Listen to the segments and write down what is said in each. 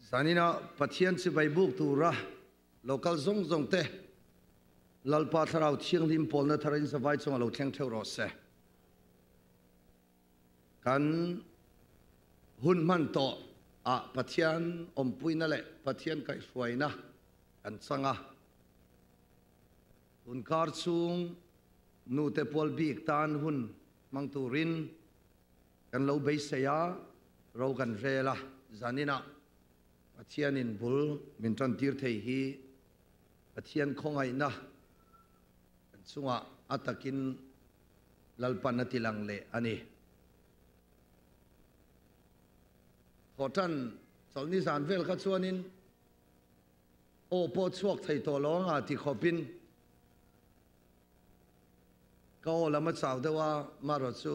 Zanina Pathian chibai buk tura local zawng zawng te Lalpa Thlarau Thianghlim pawlna tharin zavai chunga lo thleng theuh rawh se. Kan hun hman tawh ah Pathian awmpuina leh Pathian kaihhruaina kan chang a. Tun kar chhung nute pual bik tan hun hmang turin kan lo beisei a, ro kan rel a, zaninah Pathianin bul min tantir thei hi Pathian khawngaihna kan chungah a takin Lalpan a ti lang leh a ni. Thawhtan chawlhni zan vel kha chuanin aw pawh chhuak thei tawh lo anga ti khawpin ka aw lam a chau deuh a, marawh chu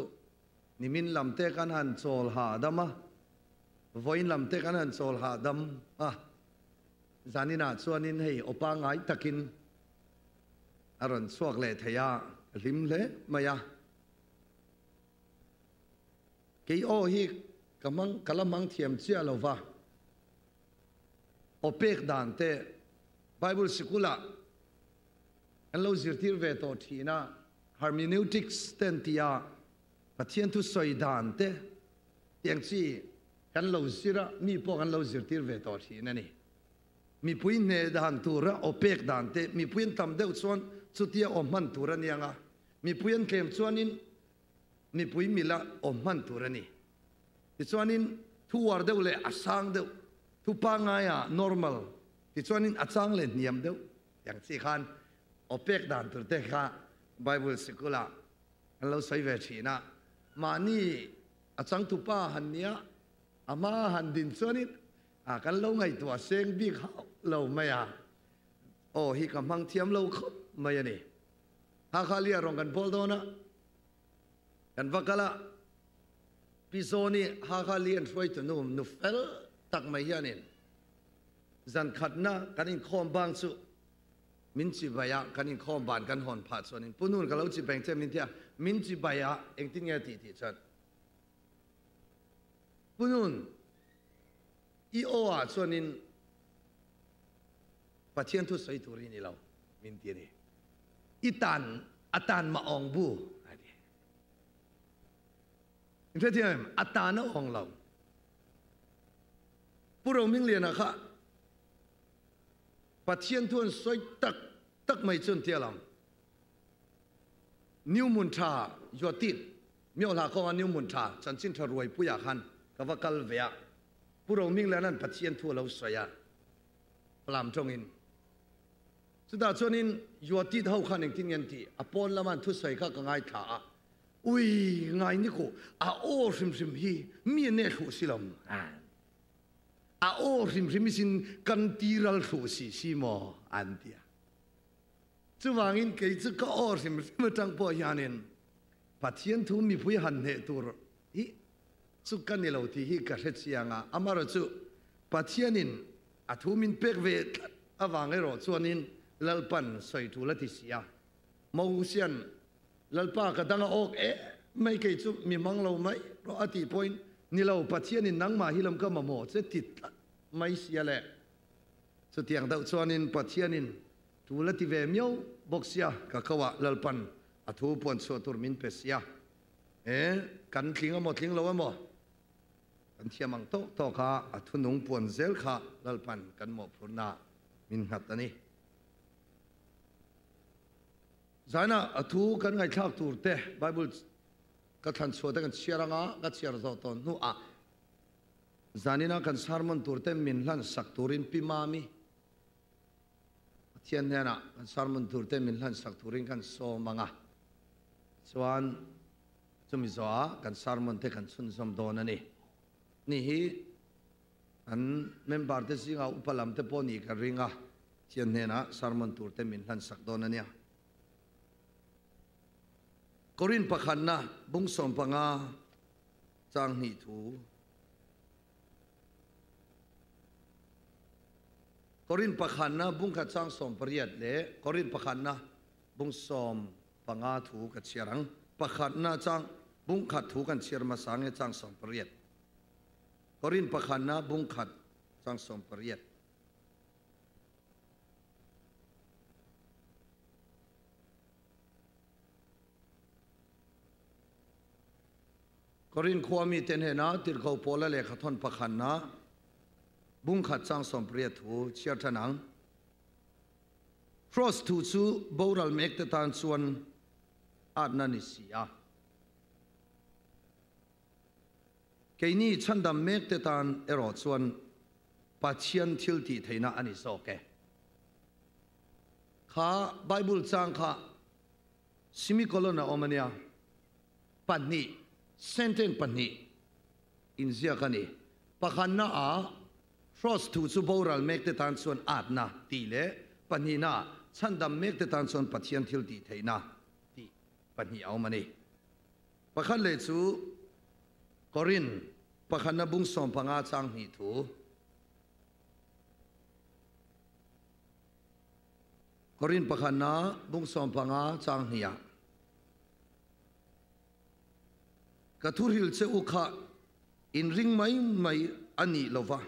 nimin lam te kan han chawl hahdam a, vawiin lam te kan han chawl hahdam a, zaninah chuanin hei aw pangngai takin a rawn chhuak leh thei a, ka hlim hle mai a. Kei aw hi ka hmang, ka la hmang thiam chiah lo va, aw pek dan te Bible sikulah kan lo zirtir ve tawh thin a, hermeneutics te an ti a, Pathian thu sawi dan te tiang chi kan lo zir a, mi pawh kan lo zirtir ve tawh thin a ni. Mipui hne dan tura aw pek dan te, mipui an tam deuh chuan chutia aw hman tur a niang a, mipui an tlem chuanin mipui mila aw hman tur a ni. Tichuanin thu uar deuh leh a sang deuh, thu pangaia normal, tichuanin a chang leh hniam deuh tiang chi khan aw pek dan tur te kha Bible sikulah an lo sawi ve thin a. Mahni a changtupa han nia, a hma han din chuanin A kan lo ngaihtuah seng bik hauh lo mai a, aw hi ka hmang thiam lo khawp mai a ni. Hakha lia rawn kan pawl dawn a, kan va kal a, Pi Zawni Hakha li an hruaitu nu nu fel tak mai hianin zan khatna kan inkhawm bang chu min chibai a, kan inkhawm ban kan hawn phah chuanin Pu Nun ka lo chibeng che min ti a, min chibai a engtin nge tih tih chuan Pu Nun, i aw ah chuanin Pathian thu sawi tur i ni lo, min ti a ni. I tan a tan mah awng bu, a ti. In hrethiam em? A tan a awng lo. Pu Rohmingliana kha Pathian thu an sawi tak tak mai chu an ti alawm. New Mun Tha Yuatit Miohla kawnga New Mun Tha chanchin tha ruaipuiah khan ka va kal ve a, Pu Rohmingliana'n Pathian thu a lo sawi a, Falam tawngin. Chutah chuanin Yuatit ho khan engtin nge an tih? A pawn lama an thusawi kha ka ngaithla a, Ui, ngai ni ku, a aw hrim hrim hi mi a neh thluh si lo A aw hrim hrim hi sin kan tiral thluh si si maw? an ti a. Chuvangin kei chu ka aw hrim hrim atang pawh hianin Pathian thu mipui han hneh tur hi chu ka ni lo tih hi ka hre chiang a, amaherawh chu Pathianin a thu min pek ve tlat avang erawh chuanin Lalpan sawi tul a ti si a. Mosian Lalpa ka dang a awk em mai kei chu mi hmang lo mai rawh a tih pawhin ni lo Pathianin nangmah hi lam ka mamawh che ti tlat mai sia le. Chutiang deuh chuanin Pathianin tul a ti ve miau bawk sia, ka ko ah Lalpan a thu puan chhuah tur min pe sia. E, kan tling emaw tling lo emaw, kan thiam ang tawk tawk a, a thu nung puan zel kha Lalpan kan mawhphurhna min nghat a ni. Zainah a thu kan ngaihthlak tur te Bible ka thlan chhuah te kan chhiar anga ka chhiar zawh tawn hnuah Zanina kan sermon tur te min hlan sak turin Pi Mami Pathian hnenah kan sermon tur te min hlan sak turin kan sawm ang a, chuan chumi zawhah kan sermon te kan chhunzawm dawn a ni. Ni hi kan member te zingah upa lam te pawh nih ka ring a, Pathian hnenah sermon tur te min hlan sak dawn a nia. Korin pakhatna bung 15 chang hnih thu. Korin pakhatna bung khat chang 18 leh Korin pakhatna bung 15 thu ka chhiar ang. Pakhatna chang bung khat thu kan chhiar hmasa nge chang 18. Korin pakhatna bung khat Chang 18. Korin khua mite hnena Tirhkoh Paula lehkhathawn pakhatna bung khat chang 18 thu chhiar than ang. Cross thu chu boral mekte tan chuan atna ni si a. Keini chhandam mekte tan erawh chuan Pathian thil tih theihna a ni zawk e. Kha Bible chang kha semicolon a awm a nia. Pahnih, sentence pahnih inziak a ni. Pakhatna ah Cross thu chu boral mekte tan chuan atna tih leh pahnihna ah chhandam mekte tan chuan Pathian thil tih theihna tih pahnih a awm a ni. Pakhat leh chu Korin pakhatna bung 15 chang hnih thu. Korin pakhatna bung 15 chang hnih ah Ka thuril che u kha in ring mai mai a nih lova,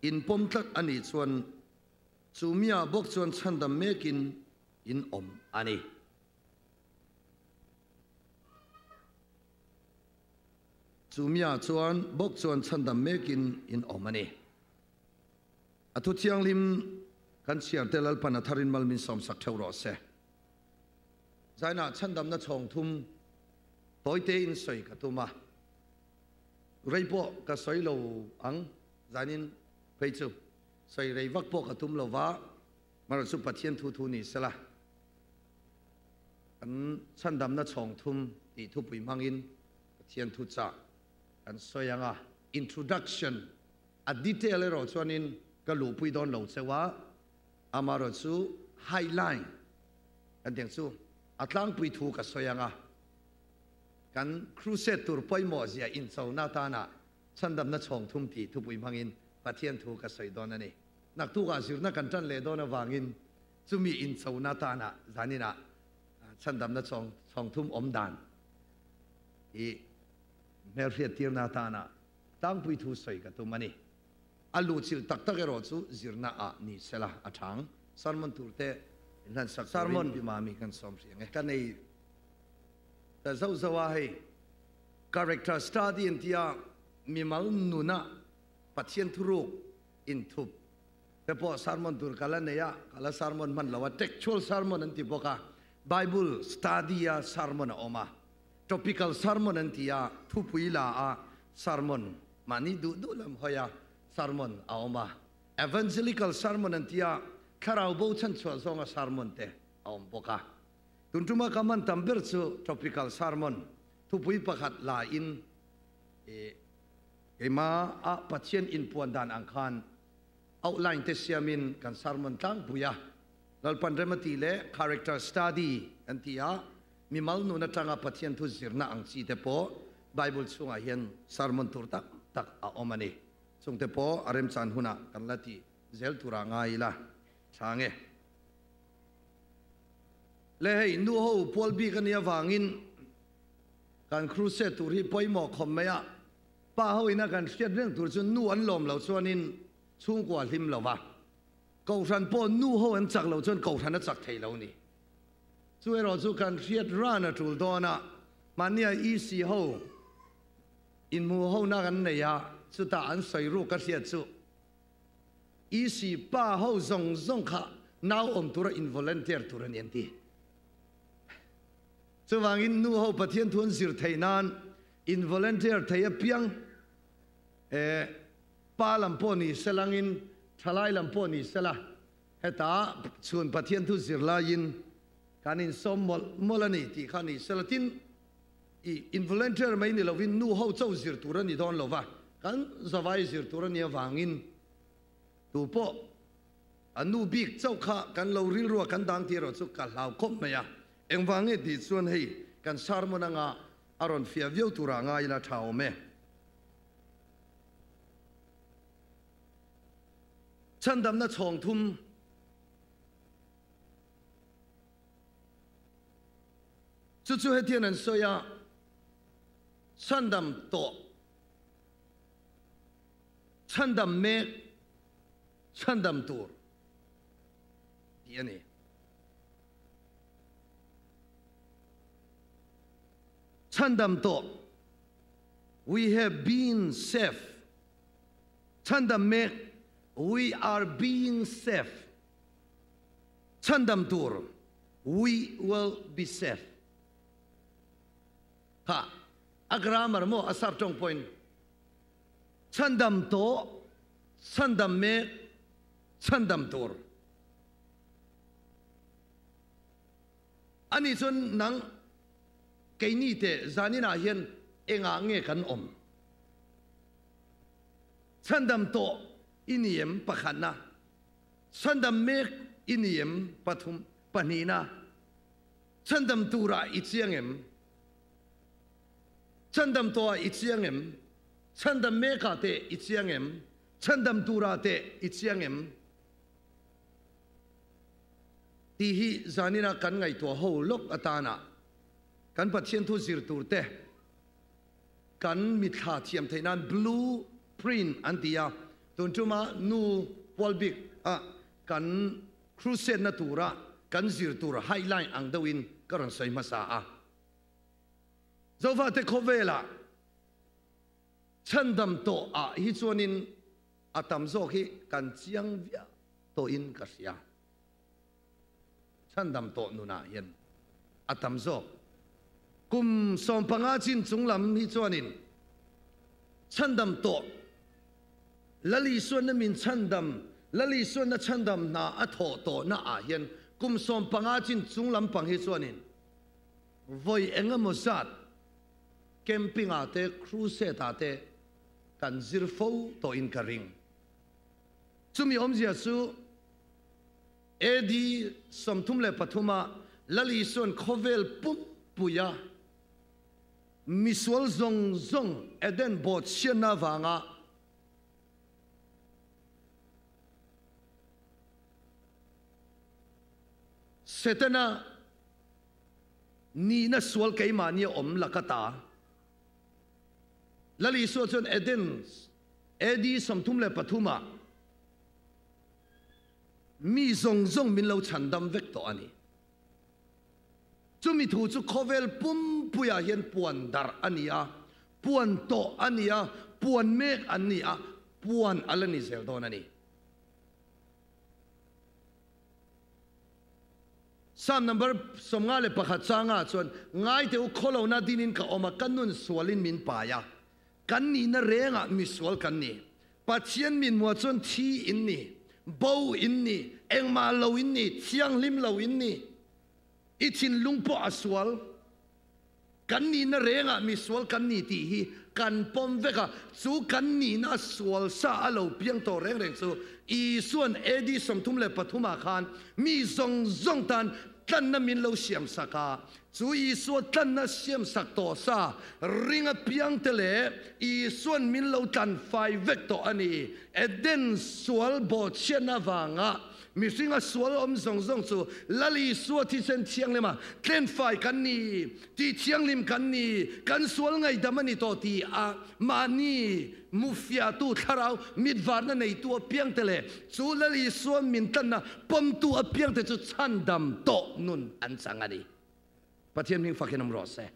in pawm tlat a nih chuan chu mia bawk chuan chhandam mekin in awm a ni. Chu mia chuan bawk chuan chhandam mekin in awm a ni. A thu thianghlim kan chhiar te Lalpan a tharin mal min sawmsak theuh rawh se. Zainah chhandamna chhawng thum tawite in sawi ka tum a, rei pawh ka sawi lo ang, zainin phei chu sawi rei vak pawh ka tum lo va, marawh chu Pathian thu thu ni sela kan chhandamna chhawng thum tih thupui hmangin Pathian thu chah kan sawi ang a, introduction a detail erawh chuanin ka luhpui dawn lo cheu a, amarawh chu highline kan tih ang chu a tlangpui thu ka sawi ang a, kan crusade tur pawimawh zia inchona atana chhandamna chhawng thum tih thupui hmangin Pathian thu ka sawi dawn a ni. Naktukah zirna kan tan leh dawn avangin chumi inchona atana zaninah chhandamna chhawng thum awm dan hi hmelhriattirna atana tlangpui thu sawi ka tum a ni. A luhchilh tak tak erawh chu zirna ah ni sela a thang. Sermon tur te in hlan sak turin Pi Mami kan sawm hrih ang e. Ka nei ta zauh zauh a hei character study an tia mimal nuna Pathian thuruk inthup te pawh sermon tur ka la nei a, ka la sermon hman lo a, textual sermon an ti bawk a, Bible study a sermon a awm a, topical sermon an ti a, thupui la a sermon Mahni duh duh lam hawi a sermon a awm a, Evangelical sermon an tia thlarau bo chhanchhuah zawnga sermon te a awm bawk a. Tun tuma ka hman tam ber chu topical sermon thupui pakhat la in i keimah a Pathian inpuan dan ang khan outline te siamin kan sermon tlangpui a. Lalpan rem a tih leh character study an ti a, Mimal nun atanga Pathian thu zirna ang chi te pawh Bible chhungah hian sermon tur tak tak a awm a ni. Chungte pawh a remchan hunah kan la ti zel turah ngai ila tha nge. Le hei nu ho pual bik a nih avangin kan crusade tur hi pawimawh khawp mai a, pa ho ina kan hriat reng tur chu nu an lawm lo chuanin chhungkua hlim lo va, kohhran pawh nu ho an chak lo chuan kohhran a chak thei lo ni. Chu erawh chu kan hriat ran a tul dawn a, mahnia EC ho inhmuh hona kan nei a, chutah an sawi ruk ka hriat chu EC pa ho zawng zawng kha nau awm tura in volunteer tur a ni an ti. Chuvangin nu ho Pathian thu an zir theih nan in volunteer thei apiang eh pa lam pawh ni selangin thalai lam pawh ni sela, Heta chhun Pathian thu zir laiin kan insawm mawlh mawlh a ni tih kha a ni. Selatin i involunteer mai ni lovin nu ho cho zir tur a ni dawn lova, kan zavai zir tur a nih avangin tu pawh a nu bik chauh kha kan lo rilrua kan dang tih erawh chu ka hlau khawp mai a. Engvang nge tih chuan hei kan sermon anga a rawn fiah viau turah ngai ila tha awm e. Chhandamna chhawng thum chu chu hetian an sawi a, chhandam tawh, chhandam mek. Chhandam tur tih a ni. Chhandam tawh, We have been saved. Chhandam mek, We are being saved. Chhandam tur, We will be saved. Kha a grammar maw a sap tawng pawhin Chhandam tawh, chhandam mek, chhandam tur. Ani chuan nang keini te zanin ah hian engah nge kan awm? Chhandam tawh i ni em pakhatna? Chhandam mek i ni em pathum pahnihna? Chhandam turah i chiang em? Chhandam tawhah i chiang em? Chhandam mekah teh i chiang em? Chhandam turah teh i chiang em? Tih hi zanina kan ngaihtuah ho lawk atana kan Pathian thu zir tur te kan mithla thiam theih nan blue print an ti a, tun tuma nu pual bik a kan crusade na tura kan zir tur highline ang deuhin ka rawn sawi hmasa a. Zofate khawvelah chhandam tawh ah hi chuanin a tam zawk hi kan chiang viau tawhin ka hria. Chhandam tawh nunah hian a tam zawk. Kum 15 chin chung lam hi chuanin chhandam tawh Lal Isuanna min chhandam, Lal Isuanna chhandam hna a thawh tawhna ah hian kum 15 chin chung lam pang hi chuanin Vawi eng emaw zat camping ah te crusade ah te kan zir fo tawhin ka ring. Chumi awmzia chu AD 33 ah Lal Isuan khawvel pumpuia misual zawng zawng Eden bawhchhiatna avanga Setana Nihna sual keimahni a awm laka ta. Lal Isua chuan Eden AD 33 ah mi zawng zawng min lo chhandam vek tawh a ni. Chumi thu chu khawvel pumpuiah hian puan darh a ni a, puan tawh a ni a, puan mek an ni a, puan a la ni zel dawn a ni. Psalm number 51 changah chuan, Ngaite u khawlohna dinin ka awm a, ka nun sualin min pai a, kan nihna rengah misual kan ni. Pathian min hmuah chuan thi in ni, bo in ni, engmah lo in ni, thianghlim lo in ni. I thinlung pawh a sual. Kan nihna rengah misual kan ni tih hi kan pawm vek a, chu kan nihna sual sa a lo piang tawh reng reng chu Isua'n AD 33 ah khan mi zawng zawng tan tlanna min lo siam sak a, chu Isua tlanna siam sak tawh sa ring a piang te leh Isua'n min lo tlan fai vek tawh a ni. Eden sual bawhchhiatna avanga Mihringa sual awm zawng zawng chu Lal Isua thisen thianghlima tlenfai kan ni, tih thianghlim kan ni, kan sual ngaihdam a ni tawh ti a mahni mufiahtu thlarau mitvarna neitu apiangte leh chu Lal Isua min tlanna pawmtu apiangte chu chhandam tawh nun an chang a ni. Pathian hming fakin awm rawh se.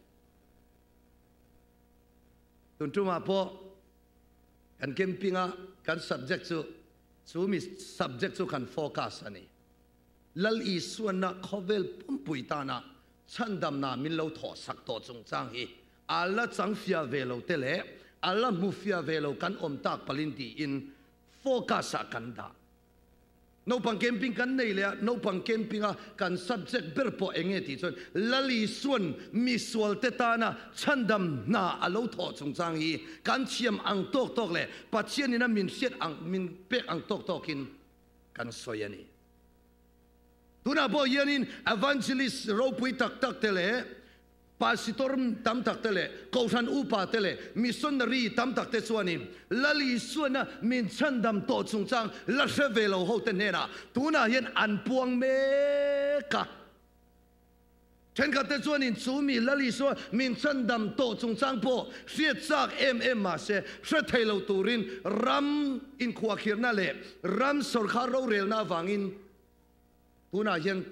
Tun tumah pawh kan camping-a kan subject chu Chu mi subject chu kan focus a ni. Lal Isuanna khawvel pumpui tana chhandamna min lo thawh sak tawh chungchang hi a la chang fia ve lo te leh a la hmu fia ve lo kan awm tak palin tiin focus ah kan dah. Naupang camping kan nei leh a, naupang camping a kan subject ber pawh eng nge tih chuan Lal Isuan misual te tana chhandam hna a lo thawh chungchang hi kan thiam ang tawk tawk leh Pathianin a min hriat ang, min pek ang tawk tawkin kan sawi a ni. Tunah pawh hianin evangelist ropui tak tak te leh pasitor tam tak te leh kohhran upa te leh missionary tam tak te chuanin Lal Isuana min chhandam tawh chungchang la hre ve lo ho te hnenah tunah hian an puang mek a. Thenkhatte chuanin chu mi Lal Isua min chhandam tawh chungchang pawh hriat chak em em mah se, hre thei lo turin ram inkhuahkhirhna leh ram sawrkhar rorelna avangin tunah hian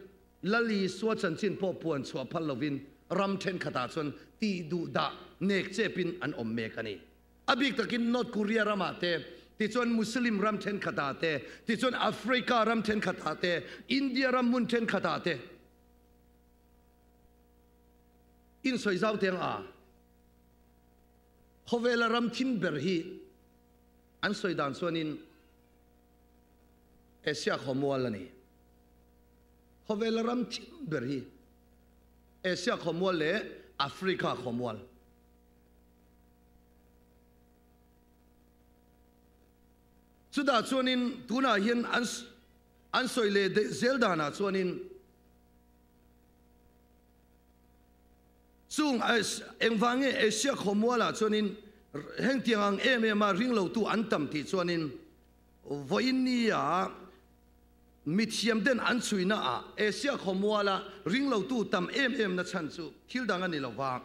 Lal Isua chanchin pawh puan chhuah phal lovin ram thenkhatah chuan tih duh dah nek chepin an awm mek a ni. A bik takin North Korea ramah te, tichuan Muslim ram thenkhatah te, tichuan Africa ram thenkhatah te, India ram hmun thenkhatah te, Insawi zau teng a, khawvela ram thim ber hi an sawi dan chuanin Asia khawmual a ni. Khawvela ram thim ber hi Asia khawmual leh Africa khawmual. Chutah chuanin tunah hian an an sawi leh zel danah chuanin Chung engvang nge Asia khawmualah chuanin hengtiang ang em em a ringlotu an tam tih chuanin vawiin nia mithiam ten an chhuina ah Asia khawmuala ringlotu tam em em na chhan chu thil dang a ni lo va,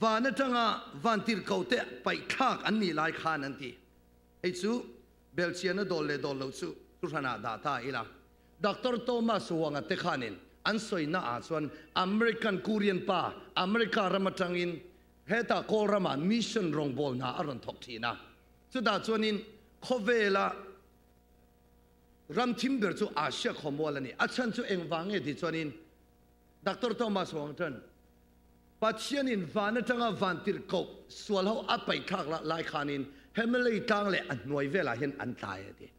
van atanga vantirhkoh te paihthlak an nih lai khan an ti. Hei chu belchiana dawl leh dawl lo chu thuhranah dah ta ila. Doctor Thomas Huanga te khanin an sawina ah chuan American Korean pa America ram atangin hetah Kawl ramah mission rawngbawlna a rawn thawk thin a. Chutah chuanin khawvela ram thim ber chu Asia khawmual a ni. A chhan chu engvang nge tih chuanin Doctor Thomas Huang chuan Pathianin van atanga vantirhkoh sual ho a paihthlak lai khanin Himalay tlang leh a hnuai velah hian an tlai a ti.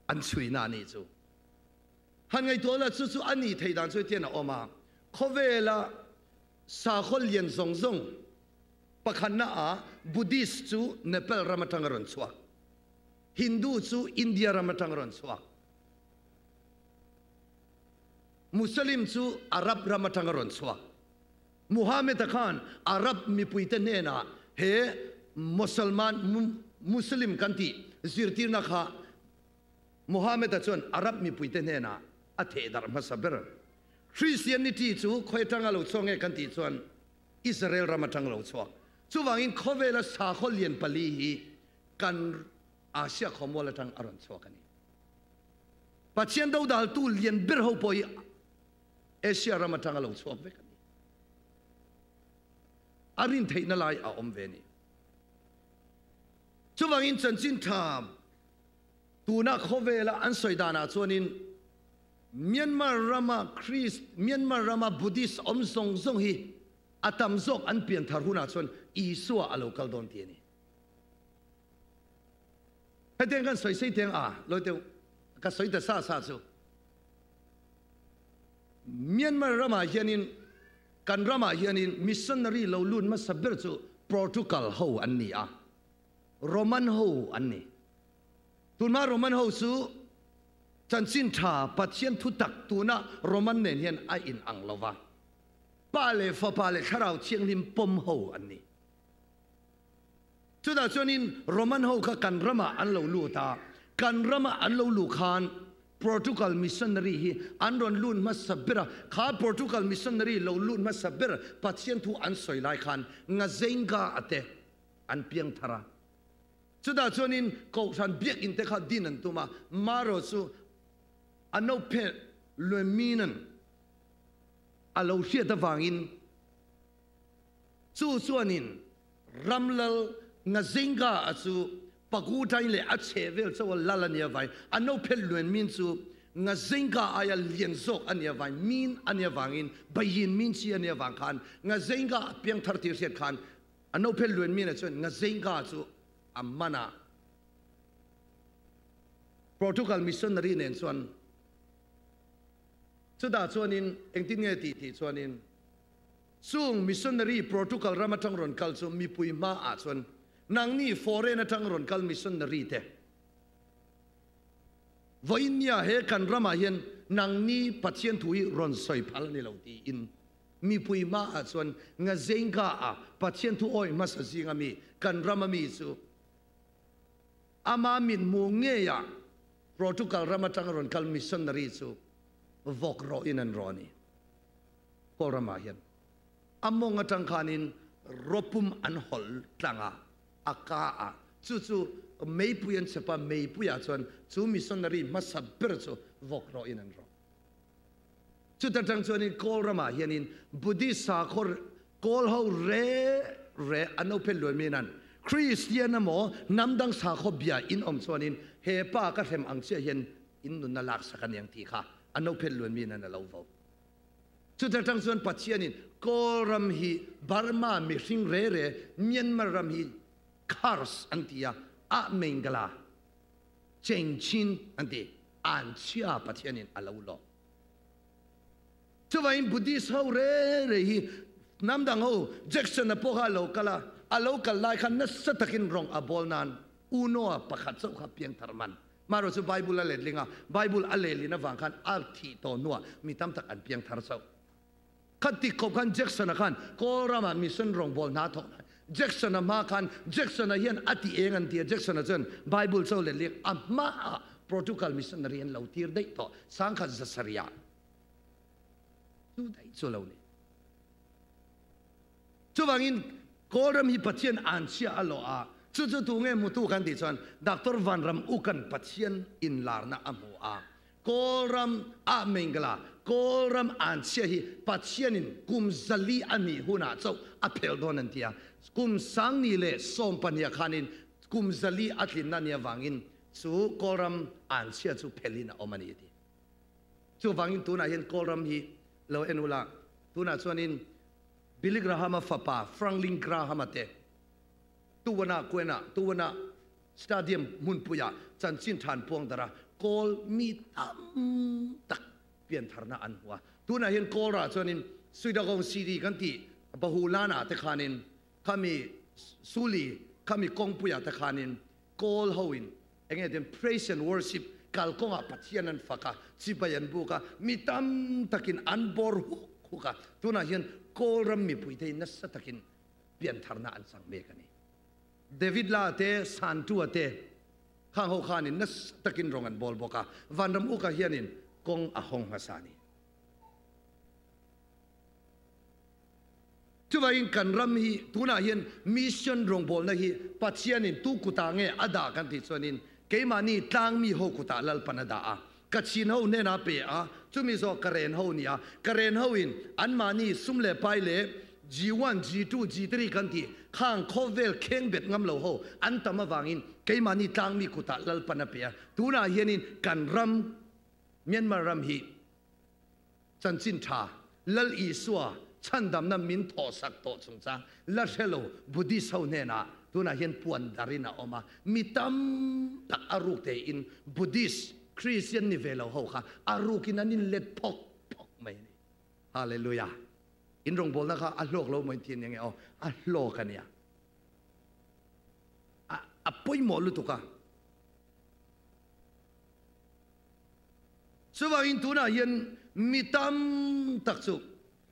An chhuina a nih chu. Han ngaihtuah la chu chu a nih theih dan chu hetian a awm a, khawvela sakhaw lian zawng zawng pakhatna ah Buddhist chu Nepal ram atanga rawn chhuak, Hindu chu India ram atanga rawn chhuak, Muslim chu Arab ram atanga rawn chhuak. Muhammad-a khan Arab mipuite hnenah he Mosalman, Muslim kan tih zirtirna kha Muhammad-a chuan Arab mipuite hnenah a thehdarh hmasa ber. Christianity chu khawi atanga lo chhuak nge kan tih chuan Israel ram atanga lo chhuak. Chuvangin khawvela sakhaw lian pali hi kan Asia khawmual atang a rawn chhuak a ni. Pathian dodaltu lian ber ho pawh hi Asia ram atanga lo chhuak vek a ni. A rin theihna lai a awm ve a ni. Chuvangin chanchin tha tuna khawvela an sawi danah chuanin Myanmar rama Christ, Myanmar rama Buddhist awm zawng zawng hi a tam zawk an pian thar hunah chuan Isua a lo kal dawn ti a ni. Hetiang kan sawi sei teng a, lawi teu ka sawi ta sa sa chu. Myanmar ramah hianin kan ramah hianin missionary lo lut hmasa ber chu Portugal ho an ni a, Roman ho an ni. Tunhma Roman ho chu chanchin tha Pathian thu tak tuna Roman nen hian a in ang lo va, Pa leh Fapa leh Thlarau Thianghlim pawm ho an ni. Chutah chuanin Roman ho kha kan ramah an lo lut a, kan rama an lo luh khan Portugal missionary hi an rawn lut hmasa ber a, kha Portugal missionary lo lut hmasa ber Pathian thu an sawi lai khan Ngazenga a te an piang thar a. Chutah chuanin Kohhran biakinn te kha din an tum a, Maro chu a no phelh Lueminan a lo hriat avangin Chu chuanin Ramlal Ngazinga a chu Pagutai leh a chhe vel chauh a lal a nia vai, a no phelh luen min chu Ngazinga aia lian zawk a nia vai, min a nia vangin Bayin min chi a nia vang khan Ngazinga a piang thar tir hriat khan a no phelh luen min a chuan Ngazinga chu a man a. Portugal missionary nen chuan chutah chuanin engtin nge tih tih chuanin Chung missionary Portugal ram atang rawn kal chu mipui hma ah chuan nangni foreign atang rawn kal missionary te vawiinnia he kan ram ah hian nangni Pathian thu hi rawn sawi phal a ni lo tiin mipui hma ah chuan Ngazenga ah Pathian thu awih hmasa zinga mi kan ram a mi chu ama mithmuh ngei ah Portugal ram atang rawn kal missionary chu vawk rawh in an rawn i. Kawlramah hian. A mawng atang khanin rawpum an hawlh tlang a, a ka ah. Chu chu meipui an chep a, meipui ah chuan chu missionary hmasa ber chu vawk rawhin an rawh. Chuta tang chuanin Kawlramah hianin Buddhist sakhaw Kawl ho re re an lo phet luai min an Kristian emaw hnam dang sakhaw bia in awm chuanin he pa ka hrem ang chiah hian in nunna laksak a niang tih kha an lo phet luai min an a lo vo. Chuta tang chuan Pathianin Kawlram hi Burma mihring re re Myanmar ram hi curse an ti a, ah mengala chengchin an ti, anchhia Pathianin a lo lawm. Chuvangin Buddhist ho re re hi hnam dang ho Jackson a pawh kha a lo kal a, a lo kal lai khan nasa takin rawng a bawl nan Unoa pakhat chauh kha piangthar man. Marawh chu Bible a letling a, Bible a lehlin avang khan a thih tawh hnuah mi tam tak an piangthar chauh. Kha tik khawp khan Jackson a khan Kawl ramah mission rawngbawl hna thawk lai. Jackson a hma khan Jackson a hian a ti eng an ti a, Jackson a chuan Bible chauh letling a hmaah Portugal missionary an lo tir daih tawh sangkhat zasarih ah. Chu daih chu lo ni. Chuvangin Kawlram hi Pathian anchhia a lawh a, chu chu tu nge hmutu kan tih chuan Doctor Vanram Ukan Pathian inlarna a hmu a. Kawlram ah Mengala, Kawlram anchhia hi Pathianin kum zali a nih hunah chauh a phelh dawn an ti a. Kum sangni leh sawmpahnih khanin kum zali a tlinna nia vangin chu Kawlram anchhia chu phelhin a awm a ni a ti. Chuvangin tunah hian Kawlram hi lo en ula, tunah chuanin Billy Graham-a fapa Franklin Graham-a te Tuwana Kuena, Tuwana Stadium hmunpuiah chanchin than puang darh a, Kawl mi tam tak piantharna an hmu a. Tunah hian Kawlrah chuanin Suidagong CD kan tih Bahulana te khanin khami Suli khami kawngpuiah te khanin Kawl hoin Enge den praise and worship kalkawngah Pathian an fak a, chibai an buk a, mi tam takin an bawr huk huk a, tunah hian Kawlram mipuite hi nasa takin piantharna an chang mek a ni. David La te, Santua te khang ho khanin nasa takin rawng an bawl bawk a, Vanram Uka hianin kawng a hawng hmasa a ni. Chuvangin kan ram hi tunah hian mission rawngbawlna hi Pathianin tu kutah nge a dah kan tih chuanin keimahni tlangmi ho kutah Lalpan a dah a, Kachin ho hnenah pe a, chumi zawk Karen ho ni a, Karen hoin anmahni sum leh pai leh G1, G2, G3 kan tih khang khawvel kheng bet ngam lo ho an tam avangin keimahni tlangmi kutah Lalpan a pe a, tunah hianin kan ram Myanmar ram hi Chanchin tha, Lal Isua chhandamna min thawhsak tawh chungchang la hre lo Buddhist ho hnenah tunah hian puan darin a awm a, mi tam tak a ruk tein Buddhist, Christian ni ve lo ho kha a rukin an inlet phawk phawk mai a ni. Hallelujah! In rawngbawlna kha a hlawk lo maw in ti a nia nge aw, a hlawk a nia. A, a pawimawh lutuk a. Chuvangin tunah hian mi tam tak chu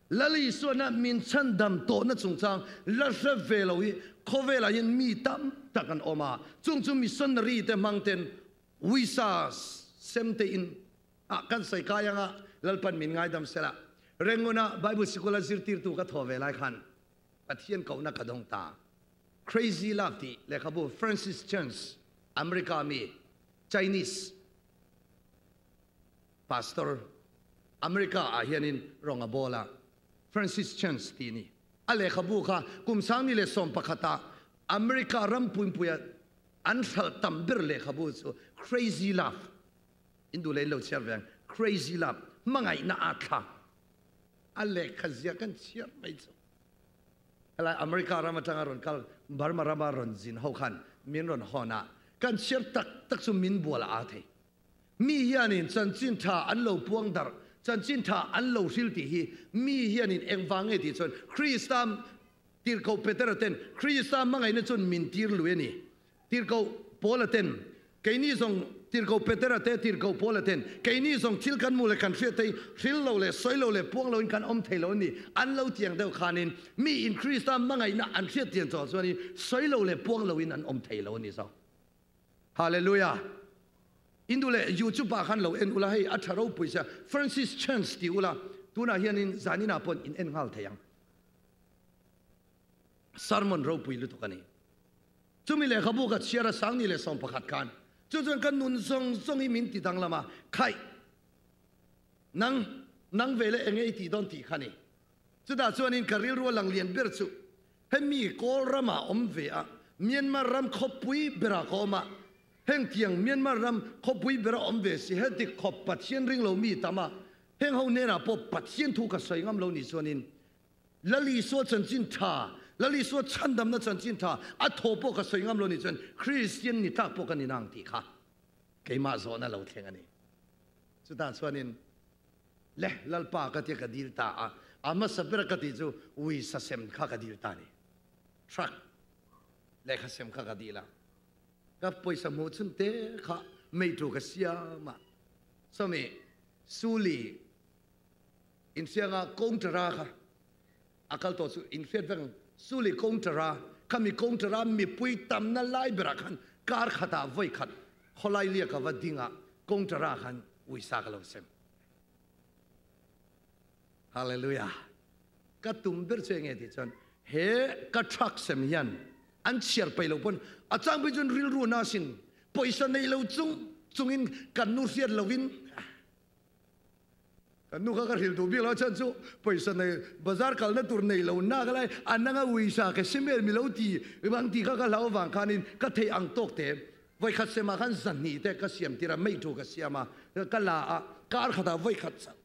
Lal Isuana min chhandam tawhna chungchang la hre ve lo hi khawvelah hian mi tam tak an awm a, chung chu missionary te hmang ten uisa sem te in ah kan sawi kai anga Lalpan min ngaidam sela. Renguna Bible sikula zirtirtu ka thaw ve lai khan Pathian kohna ka dawng ta. Crazy Love tih lehkhabu Francis Chance America mi Chinese Pastor America ah hianin rawng a bawl a, Francis Chance tih a ni. A lehkhabu kha kum sangni leh 11 ah America ram puipuia an hralh tam ber lehkhabu chu Crazy Love, in duh leh in lo chhiar ve ang, Crazy Love, hmangaihna a thla. A lehkha zia kan chhiar mai chu. Helai America ram atanga rawn kal Burma rama rawn zin ho khan min rawn hawn a, kan chhiar tak tak chu min bual a aa thei. Mi hianin chanchin tha an lo puang darh, chanchin tha an lo hril tih hi mi hianin engvang nge tih chuan Krista Tirhkoh Petera ten Krista hmangaihna chuan min tir lui a ni. Tirhkoh Paula ten keini zawng Tirhkoh Petera te Tirhkoh Paula ten keini zawng thil kan hmuh leh kan hriat te hi hril lo leh sawi lo leh puang loin kan awm thei lo a ni. An lo tiang deuh khanin mi in Krista hmangaihna an hriat tiang chawh chuanin sawi lo leh puang loin an awm thei lo a ni zawk. Hallelujah! In duh leh YouTube ah khan lo en ula hei a tha ropui sia Francis Chance ti ula. tunah hianin zaninah pawh in en nghal thei ang. Sermon ropui lutuk a ni. Chumi lehkhabu ka chhiar a Sangni leh 11 khan chu chuan ka nun zawng zawng hi min ti danglam a, khaih nang nang ve leh enge i tih dawn tih kha ni. Chutah chuanin ka rilru a lang lian ber chu hemi Kawl ramah awm ve a, Myanmar ram khawpui berah ka awm a, heng tiang Myanmar ram khawpui bera awm ve si heti khawp Pathian ring lo mi tam a, heng ho hnenah pawh Pathian thu ka sawi ngam lo nih chuanin Lal Isua chanchin tha, Lal Isua chhandamna chanchin tha a thaw pawh ka sawi ngam lo nih chuan Kristian ni tlak pawh ka ni nang tih kha keimah zawhna lo thleng a ni. Chutah chuanin Le, Lalpa ka tia ka dil ta a, a hmasa ber ka tih chu uisa sem kha ka dil ta a ni. Truck lehkha sem kha ka dil a, ka pawisa hmuh chhun te kha meitu ka siam a. Sawmi, Suli inhrianga counter-a kha a kal tawh chu inhriat vek ang. Suli counter-a, khami counter-a mipui tamna lai berah khan kar khatah vawi khat khawlai liak a va ding a, counter-a khan uisa ka lo sem. Hallelujah. Ka tum ber chu enge tih chuan he ka truck sem hian an chhiar peih lo pawn a changpui chuan rilru na sin pawisa nei lo chung chungin kan nu hriat lovin kan nu kha ka hrilh duh bik lo chuan chu pawisa nei bazar kalna tur nei lo na ka lai a nanga uisa ka simel mi lo ti bang ti kha ka hlau avang khanin ka thei ang tawk te Voikhat sem ah khan zahnih te ka siam tir a, meitu ka siam a, ka la a, kar khat ah voikhat chauh.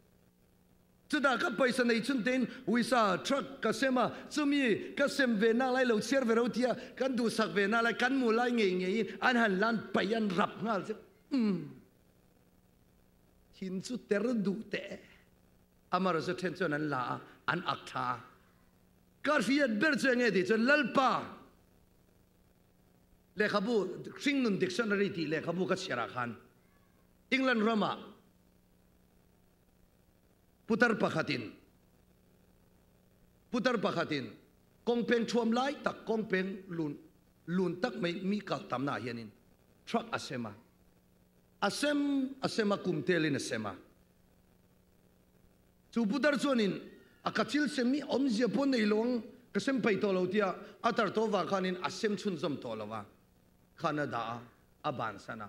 Chutah ka paisa nei chhun tein uisa truck ka sem a, chumi ka sem ve nak lai lo chhiar ve ro tia kan duhsak ve nak lai kan mu lai ngei ngei in an han lan paih an rap nghal chu umm thin chu ter duh teh. Amarawh chu then chuan an la a, an ak tha a. Ka hriat ber chu enge tih chuan Lalpa, Lehkhabu, Hringnun Dictionary tih lehkhabu ka chhiarah khan England ramah putar pakhatin putar pakhatin kawngpeng thuam lai tak kawngpeng lun lun tak mai mi kal tamna ah hianin truck a sem a, a sem a sem a kum telin a sem a. Chu putar chuanin a ka thil sem hi awmzia pawh nei lo ang, ka sem peih tawh lo tia a tar tawh vang khanin a sem chhunzawm tawh lo a, khan a dah a, a bansan a.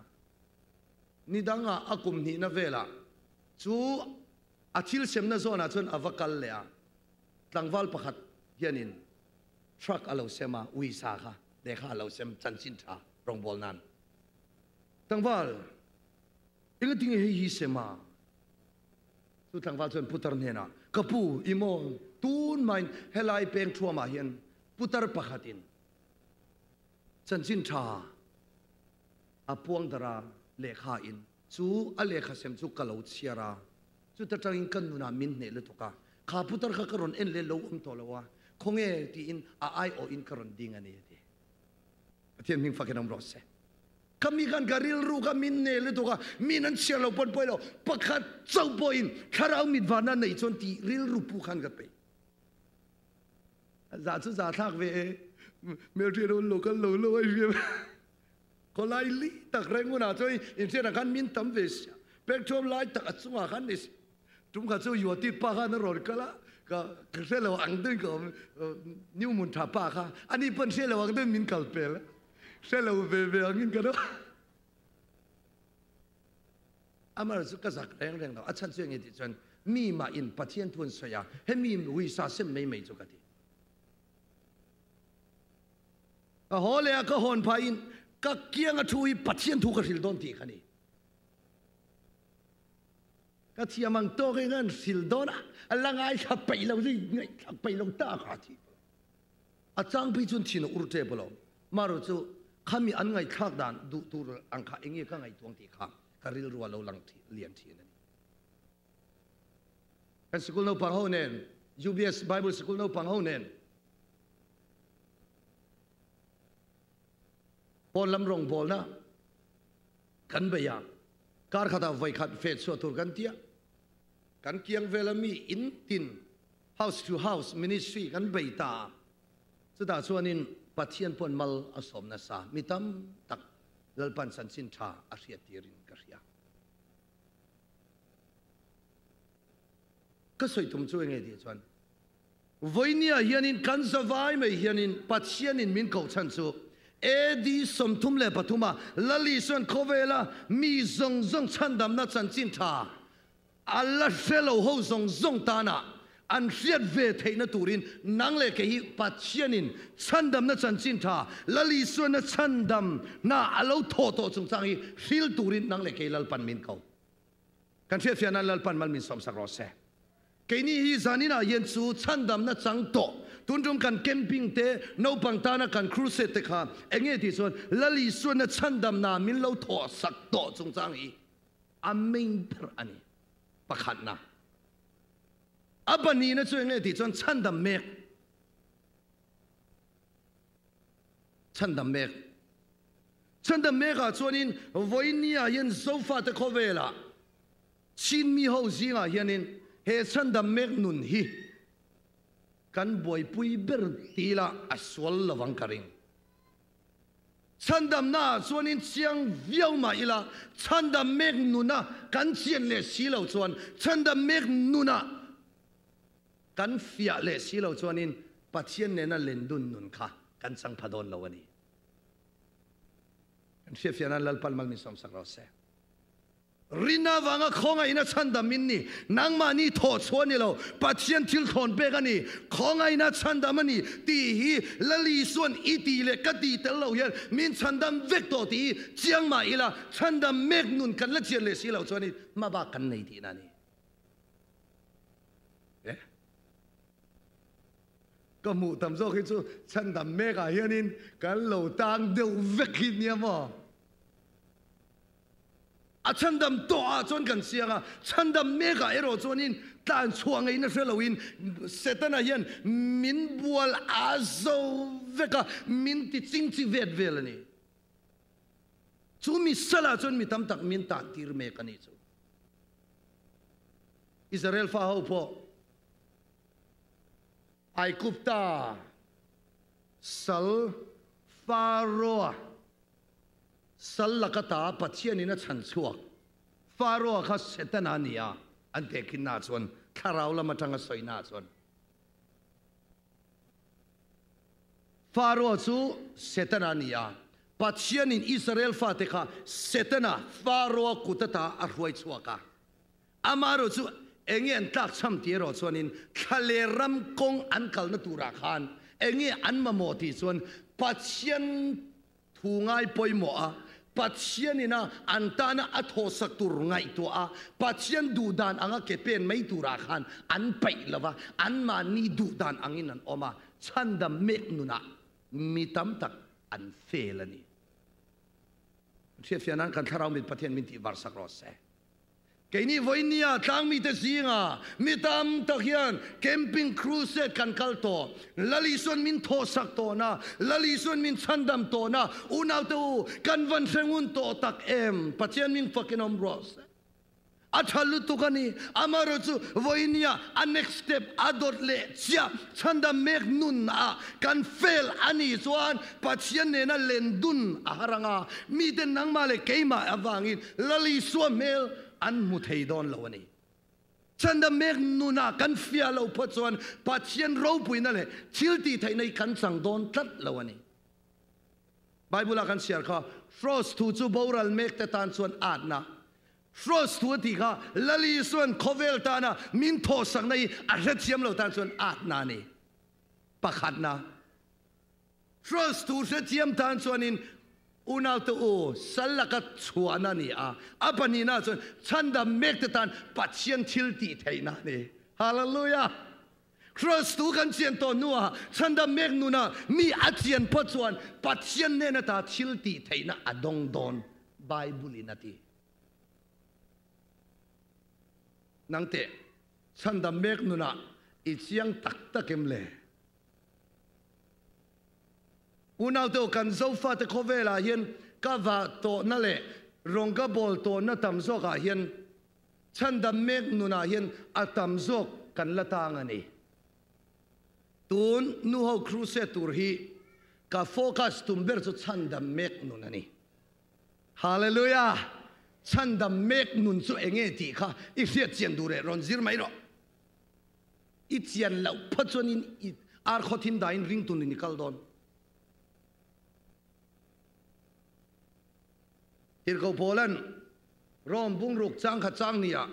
Ni dangah a kum hnihna velah chu a thil semna zawnah chuan a va kal leh a, tlangval pakhat hianin truck a lo sem a, uisa kha lehkha a lo sem chanchin tha rawngbâwl nan. Tlangval, engatinge hei hi sem a? Chu tlangval chuan putar hnenah, Ka pu, i maw? Tun maiin helai peng thuamah hian putar pakhatin chanchin tha a puang darh a, lehkha in chu a lehkha sem chu ka lo chhiar a, chuta tangin ka nunah min hneh lutuk a, kha putar kha ka rawn en leh lo awm tawh lo a, khawnge tiin a aiawhin ka rawn ding a ni a ti. Pathian hming fakin awm rawh se. Ka mi khan ka rilru kha min nel lutuk a, min an chhiar lo pawn pawi lo, pakhat chauh pawhin thlarau mit varna neih chuan tih rilru pu khan ka peih. Za chu za thlak ve e, hmelhriat ho lo kal lo lo a hriam. Khawlai li tak reng hunah chuan inhriatah khan min tam ve sia, petrol lai tak a chungah khan ni sia. Tum kha chu Yuati pa khan a rawn kal a, ka hre lo ang deuhin ka awm, New Muntha pa kha, ani pawn hre lo ang deuhin min kal pel a. Hre lo ve ve angin ka rawh. Amar chu ka zak reng reng lo. A chhan chu enge tih chuan mi mah in Pathian thu an sawi a, hemi uisa sem mai mai chu ka ti. Ka haw leh a, ka hawn phah in ka kiang a thu hi Pathian thu ka hril dawn tih kha ni. Ka thiam ang tawk in an hril dawn a, a la ngaithla peih lo zui, ngaihthlak peih lo ta kha a thi. A changpui chuan thin a ur tep alawm. Marawh chu khami an ngaihthlak dan duh tur ang kha enge ka ngaihtuang tih kha ka rilru a lo lang lian thin a ni. Kan sikul naupang ho nen, UBS Bible sikul naupang ho nen pawn lam rawngbawlna kan bei a, kar khatah vawikhat feh chhuah tur kan ti a, kan kiang vela mi in tin House to house ministry kan bei ta a, chutah chuanin Pathian pawn mal a sawm nasa, mi tam tak Lalpan chanchin tha a hriat tirin ka hria. Ka sawi tum chu enge tih chuan vawinia hianin kan zavai mai hianin Pathianin min koh chhan chu AD 33 a Lal Isuan khawvela mi zawng zawng chhandamna chanchin tha a la hre lo ho zawng zawng tana an hriat ve theihna turin nang leh kei hi Pathianin chhandamna chanchin tha Lal Isuana chhandamna a lo thawh tawh chungchang hi hril turin nang leh kei Lalpan min ko. Kan hriatfiah nan Lalpan mal min sawmsak rawh se. Keini hi zaninah hian chu chhandamna chang tawh tun tum kan camping te, naupang tana kan crusade te kha enge tih chuan Lal Isuana chhandamna min lo thawhsak tawh chungchang hi a main ber a ni. Pakhatna. A pahnihna chu enge tih chuan chhandam mek. Chhandam mek. Chhandam mekah chuanin vawinia hian Zofate khawvelah Chin mi ho zingah hianin he chhandam mek nun hi kan buaipui ber ti ila a sual lovang ka ring. Chhandamnaah chuanin chiang viau mah ila chhandam mek nuna kan chian leh si lo chuan chhandam mek nunah kan fiah leh si lo chuanin Pathian nena lendun nun kha kan chang pha dawn lo a ni. Kan hriatfiah nan Lalpan mal min sawmsak rawh se. Rinna avanga khawngaihna chhandam in ni. Nangmahni thawh chhuah a ni lo, Pathian thil thlawn pek a ni. Khawngaihna chhandam a ni tih hi Lal Isuan i tih leh ka tih tel lo hian min chhandam vek tawh tih hi chiang mah ila chhandam mek nun kan la chian leh si lo chuanin hmabak kan nei tihna a ni. Eh? Ka hmuh tam zawk hi chu chhandam mekah hianin kan lo tang deuh vek hi nia maw? A chhandam tawh ah chuan kan siang a, chhandam mekah erawh chuanin tlan chhuah ngeihna hre loin Setana hian min bual a zo vek a, min ti ching chi vet vel a ni. Chu mi salah chuan mi tam tak min tan tir mek a nih chu. Israel fa ho pawh Aigupta sal Pharaoh-a sal laka ta Pathianin a chhan chhuak. Pharaoh-a kha Setana a ni a, an tehkhinnaah chuan, thlarau lam atanga sawinaah chuan. Pharaoh chu Setana a ni a, Pathianin Israel fate kha Setana, Pharaoh-a kut ata a hruai chhuak a. Amaherawh chu enge an tlakchham tih erawh chuanin thla ram kawng an kalna turah khan enge an mamawh tih chuan Pathian thu ngai pawimawh a, Pathianin a an tana a thawhsak tur ngaihtuah a, Pathian duhdan anga ke pen mai turah khan an paih lo va, anmahni duhdan angin an awm a, chhandam mek nunah mi tam tak an fel a ni. Hriatfiah nan kan thlarau mit Pathian min tih varsak rawh se. Keini vawinia tlangmite zinga mi tam tak hian camping crusade kan kal tawh. Lal Isuan min thawhsak tawhna, Lal Isuan min chhandam tawhna, unaute u, kan van hre ngun tawh tak em? Pathian min fakin awm rawh se. A tha lutuk a ni. Amaherawh chu vawinia a next step a dawt leh chiah chhandam mek nun ah kan fail a nih chuan Pathian nena len dun a har ang a, miten nangmah leh keimah avangin Lal Isua hmel an hmu thei dawn lo a ni. Chhandam mek nunah kan fiah lo phawt chuan Pathian ropuina leh thil tih theihna hi kan chang dawn tlat lo a ni. Bible-ah kan chhiar kha, Hros thu chu boral mek te tan chuan atna. Hros thu a tih kha Lal Isuan khawvel tana min thawhsakna hi a hrethiam lo tan chuan atna a ni. Pakhatna. Trust thu hrethiam tan chuanin unaute u sal laka chhuahna a ni a, a pahnihna chuan chhandam mekte tan Pathian thil tih theihna a ni. Hallelujah! Trust thu kan chian tawh hnuah chhandam mek nunah mi a chian phawt chuan Pathian hnen ata thil tih theihna a dawng dawn, Bible in a ti. Nangteh, chhandam mek nunah i chiang tak tak em le? Unaute aw kan Zofate khawvelah hian ka vah tawhna leh rawng ka bawl tawhna tam zawkah hian chhandam mek nunah hian a tam zawk kan la tang a ni. Tun nuho crusade tur hi ka focus tum ber chu chhandam mek nun a ni. Hallelujah! Chhandam mek nun chu enge tih kha i hriat chian duh reh rawn zir mai rawh. I chian loh phawt chuanin i ar khaw thim dahin ringtu nun i kal dawn. Tirhkoh Paula'n Rome bungruk chang kha chang nia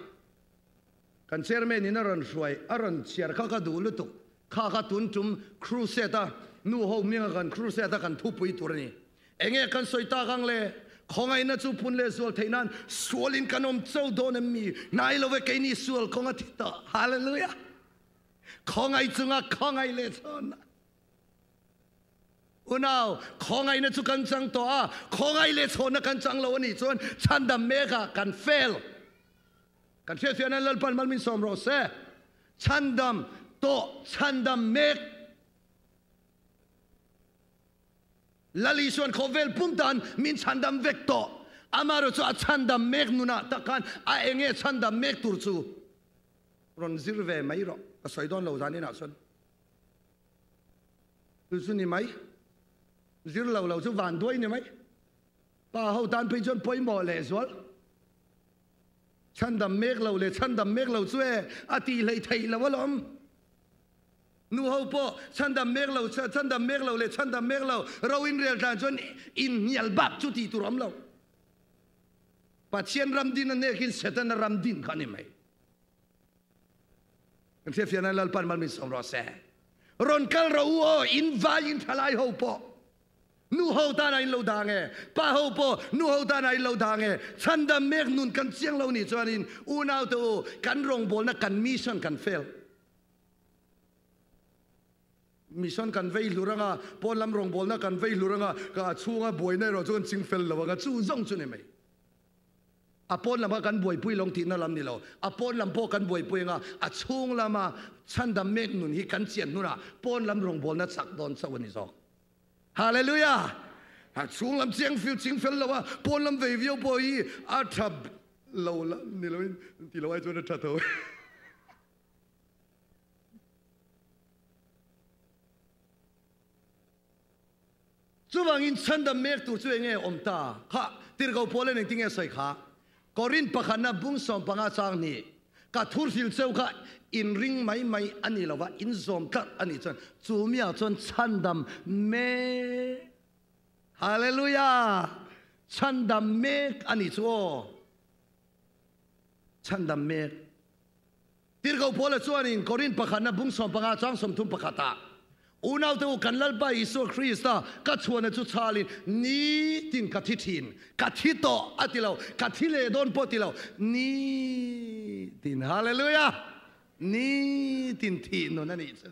kan chairman in a rawn hruai, a rawn chhiar kha ka duh lutuk. Kha kha tun tum crusade a nu ho hminga kan crusade a kan thupui tur a ni. Enge kan sawi tak ang le? Khawngaihna chu phun leh zual theih nan sualin kan awm cho dawn em mi? Hnai lo e keini sual kawng a thi tawh. Hallelujah! Khawngaih chunga khawngaih leh chhawnna. Unau, khawngaihna chu kan chang tawh a, khawngaih leh chhawnna kan chang lo a nih chuan chhandam mekah kan fail. Kan hriatfiah nan Lalpan mal min sawm rawh se. Chhandam tawh, chhandam mek. Lal Isuan khawvel pum tan min chhandam vek tawh. Amaherawh chu a chhandam mek nunah tak khan a enge chhandam mek tur chu rawn zir ve mai rawh. Ka sawi dawn lo zaninah chuan. Chu chu ni mai. Zir lo lo chu van duai ni mai. Pa ho tan phei chuan pawimawh leh zual. Chhandam mek lo leh chhandam mek lo chu e a tih hleih theih lo alawm. Nu ho pawh chhandam mek lo, chhandam mek lo leh chhandam mek lo ro inrel tlan chuan inhnial bak chu tih tur a awm lo. Pathian ram din a nekin Setana ram din kha a ni mai. Kan hriatfiah nan Lalpan mal min sawm rawh se. Rawn kal rawh u aw, in vaiin thalai ho pawh nu ho tana in lo dang e, pa ho pawh nu ho tana in lo dang e, chhandam mek nun kan chiang lo nih chuanin unaute u kan rawngbawlna kan mission kan fail. Mission kan vei hlur anga, pawn lam rawngbawlna kan vei hlur anga, ka chhunga buaina erawh chu kan ching fel lo anga, chu zawng chu ni mai. A pawn lama kan buaipui lawng tihna lam ni lo, a pawn lam pawh kan buaipui anga, a chhung lama chhandam mek nun hi kan chian hnunah pawn lam rawngbawlna chak dawn chauh a ni zawk. Hallelujah! A chhung lam chiang fil ching fel lo a, pawn lam vei viau pawh hi a tha lo la ni loin ti lo ai chuan a tha tho. Chuvangin chhandam mek tur chu enge awm ta? Kha tirhkoh Paul in engtinge a sawi kha? Korinth pakhatna bung 15 chang hnih, Ka thurhil cheu kha in ring mai mai a ni lova, in zawm tlat a nih chuan chu miah chuan chhandam mek, Hallelujah! Chhandam mek a nih chu aw. Chhandam mek. Tirhkoh Paula chuanin Korinth pakhatna bung 15 chang 30 pakhatah, Unaute u, kan Lalpa Isua Krista ka chhuahna chu chhalin nitin ka thi thin. Ka thi tawh a ti lo, ka thi leh dawn pawh ti lo, nitin, Hallelujah! Nitin thih nun a nih chu.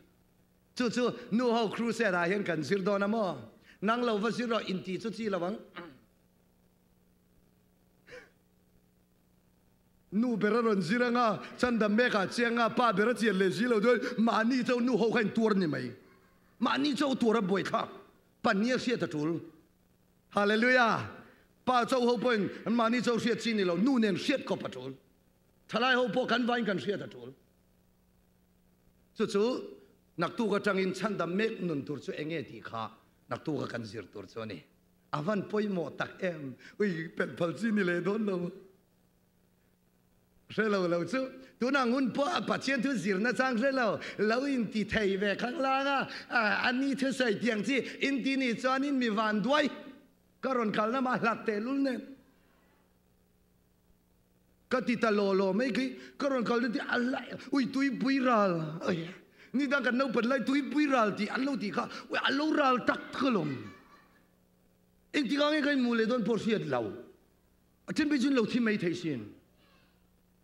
Chu chu nu ho crusade ah hian kan zir dawn a maw? Nang lo va zir rawh intih chu chi lo ang. Nu ber a rawn zir anga, chandam mek ah chiang a, pa ber a chian leh si lo chuan mahni chauh nu ho kha in tuar ni mai. Mahni chauh tuar a buaithlak. Pahnih a hriat a tul. Hallelujah! Pa chauh ho pawhin an mahni chauh hriat chi ni lo, nu nen hriat kawp a tul. Thalai ho pawh kan vain kan hriat a tul. Chu chu naktuk atangin chhandam mek nun tur chu enge tih kha naktuka kan zir tur chu a ni. A van pawimawh tak em? Ui, pelh phal chi ni leh dawn lo. Hre lo lo chu tunah ngun pawh a Pathian thu zirna chang hre lo, lo inti thei ve khang lang a, a ni thusawi tiang chi inti nih chuanin mi van duai ka rawn kalna mah hlat tehlul nen. Ka ti ta law law mai khi, ka rawn kalna ti a lai, ui tuipui ral, ui nidang kan naupan lai tuipui ral tih an lo tih kha, ui a lo ral tak tak alawm. Engtikah nge ka inhmuh leh dawn pawh hriat lo. A then phei chuan lo thi mai thei sin.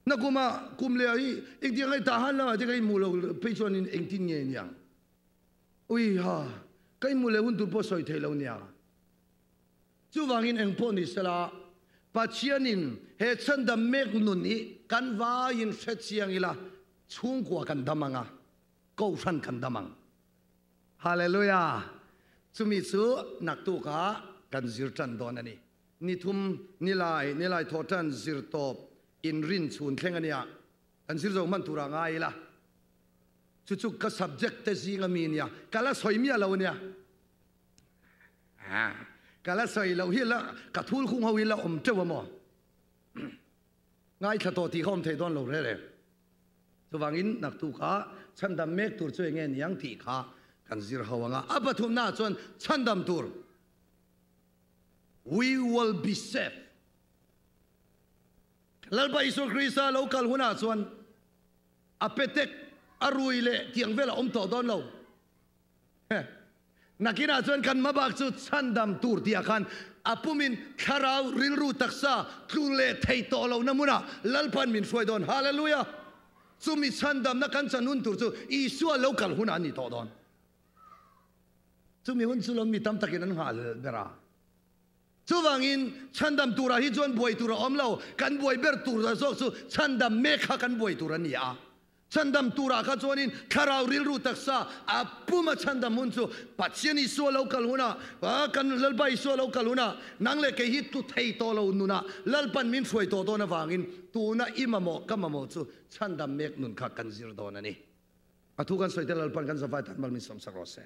Na kuma kum leh ah hi engtikah nge tahan lamah te ka inhmuh lo phei chuanin engtin nge niang. Ui ha, ka inhmuh leh hun tur pawh sawi thei lo nia. Chuvangin engpawh ni sela, Pathianin he chhandam mek nun hi kan vaiin hre chiang ila, chhungkua kan dam ang a, kohhran kan dam ang. Hallelujah! Chumi chu naktukah kan zir tan dawn a ni. Ni thum, nilai, nilai thawh tan zir tawp inrin chhun thleng a nia. Kan zir zo hman turah ngai ila. Chu chu ka subject te zinga mi nia, ka la sawi miah lo nia. Ka la sawi loh hi la ka thul khung ho hi la awm teuh a maw? Ngaithla tawh tih kha awm thei dawn lo reh reh. Chuvangin naktukah chhandam mek tur chu enge niang tih kha kan zir ho ang a. A pathumnaah chuan chhandam tur, we will be saved. Lalpa Isua Krista lo kal hunah chuan a petek, a rui leh tiang vel a awm tawh dawn lo. Nakinah chuan kan hmabak chu chhandam tur tihah khan a pumin thlarau rilru taksa tlu leh thei tawh lohna hmunah Lalpan min hruai dawn. Hallelujah! Chumi chhandamna kan chan hun tur chu Isua lo kal hunah a ni tawh dawn. Chumi hun chu lo mi tam takin an nghah ber a. Chuvangin chhandam turah hi chuan buai tur a awm lo. Kan buai ber tur zawk chu chhandam mek kha kan buai tur a ni a. Chhandam turah kha chuanin thlarau rilru taksa a puma chhandam hun chu Pathian Isua lo kal hunah, kan Lalpa Isua lo kal hunah nang leh kei hi tu thei tawh lo nunah Lalpan min hruai tawh dawn avangin tuna i mamawh ka mamawh chu chhandam mek nun kha kan zir dawn a ni. A thu kan sawi te Lalpan kan zavai tan mal min sawmsak rawh se.